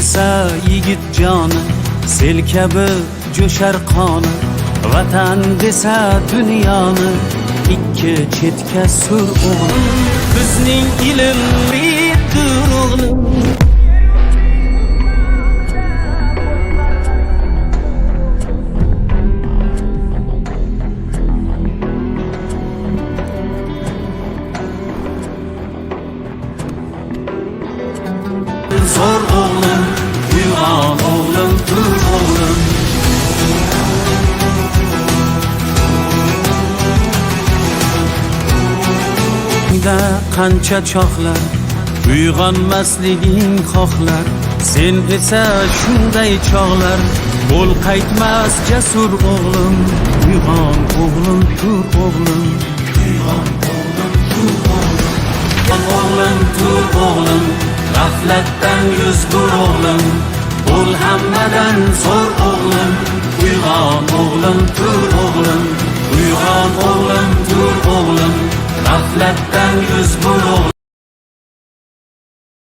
Ursa yigit joni, sel kabi jo'shar qoni. Vatan desa dunyoni ikki chetga sur, o'g'lim. Bizning ilmlidir, o'g'lim. Zo'r o'g'lim, uyg'on o'g'lim, tur o'g'lim. Da qancha choqlar uyg'onmasliging xohlar, sen esa shunday chog'lar bo'l qaytmas jasur, o'g'lim. Uyg'on o'g'lim, tur o'g'lim. Uyg'on o'g'lim, tur o'g'lim. O'g'lim, tur o'g'lim, g'aflatdan 100 bur, o'g'lim. Bo'l hammadan zo'r, o'g'lim. Uyg'on o'g'lim, tur o'g'lim. Uyg'on o'g'lim, tur o'g'lim, g'aflatdan 100 bur, o'g'lim.